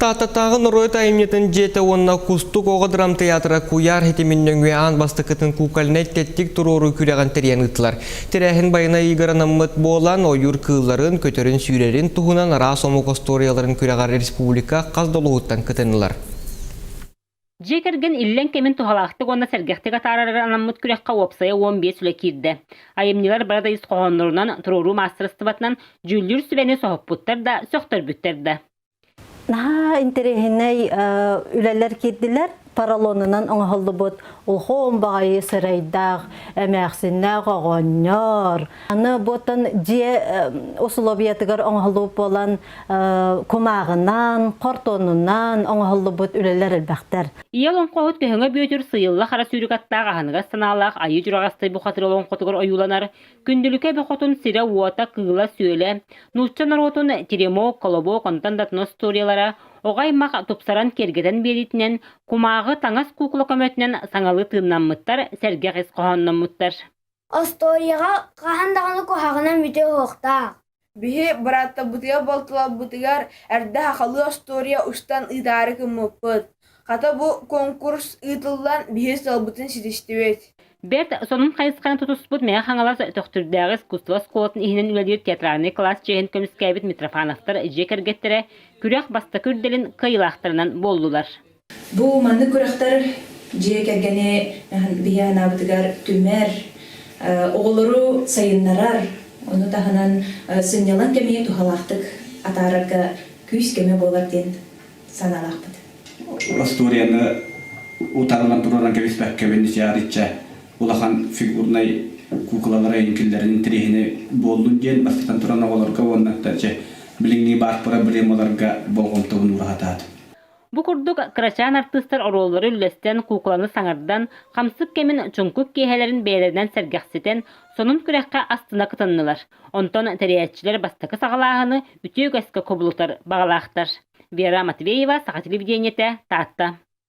Тааттатааҕы норуот айымньытын дьиэтэ уонна Кустук оҕо драмтыйаатыра куйаар ситимин нөҥүө аан бастакытын кукольнай тэттик туруоруу күрэҕин тэрийэн ыыттылар. Тэрээһин байанай ыйыгар анаммыт буолан, ойуур кыылларын, көтөрүн-сүүрэрин туһунан араас омук остуоруйаларын күрэҕэр республика хас да улууһуттан кытыннылар. Дьиэ кэргэн иллэҥ кэмин туһалаахтык уонна сэргэхтик атаарарыгар анаммыт күрэххэ уопсайа 15 үлэ киирдэ. Айымньылар бары да ис хоһооннорунан, туруоруу маастарыстыбатынан дьүүллүүр сүбэни соһуппуттар да, сөхтөрбүттэр да. Наһаа интэриэһинэй үлэлэр киирдилэр. Поролонунан оҥоһуллубут улахан баҕайы сырайдаах, эмээхсиннээх оҕонньор. Аны буотан дьиэ усулуобуйатыгар оҥоһуллубут буолан кумааҕынан, хортуонунан оҥоһуллубут үлэлэр элбэхтэр. Ийэ олоҥхоһут Көһөҥө Бүөтүр сыыйылла хара сүүрүк аттаах аһыныгас санаалаах Айыы Дьураҕастай бухатыыр олоҥхотугар ойууланар Күндүлүкэ эбэ хотун сирэ-уота, кыыла-сүөлэ, нуучча норуотун теремок, колобок, онтон да атын остуоруйалара оҕо аймах тупсаран киэргэтэн биэриитинэн, кумааҕы таҥас куукула көмөтүнэн саҥалыы тыыннаммыттар, сэргэх ис хоһоонноммуттар. Остуоруйаҕа хаһан даҕаны куһаҕанан бүтүө суохтаах. Биһи бырааттарбытыгар балтыларбытыгар эрдэ сахалыы остуоруйа устан ыытаары гыммыппыт. Хата бу конкурс ыытыллан биһи сыалбытын ситистибит. Бэрт сонун хайысханы тутуспут Мэҥэ Хаҥалас Төхтүрдээҕи искусство оскуолатын иһинэн үлэлиир театральнай кылаас чиэһин көмүскээбит Митрофановтар дьиэ кэргэттэрэ күрэх бастакы үрдэлин кыайыылаахтарынан буоллулар. Бу маннык күрэхтэр дьиэ кэргэни биһи анаабытыгар түмэр, оҕолору сайыннарар, ону таһынан сынньалаҥ кэми туһалаахтык атаарарга күүс-көмө буолар диэн санаалаахпыт. Остуоруйаны утарылан туруоран кэбиспэккэбин иччэ улахан фигурнай куукулалара иҥкиллэрин интэриэһинэй буоллун диэн бастатан туран оҕолорго уонна билиҥҥи баар проблемаларга болҕомтобун уураһатаат. Бу курдук кырачаан артыыстар оруоллары үллэстэн, куукуланы саҥардан, хамсык кэмин чуҥкук киэһэлэрин бэйэлэринэн сэргэхситэн, сонун күрэххэ астына кытыннылар. Онтон тэрийээччилэр бастакы саҕалааһыны үтүө үгэскэ кубулутар баҕалаахтар. Вера Матвеева, Саха телевидениетэ, Таатта.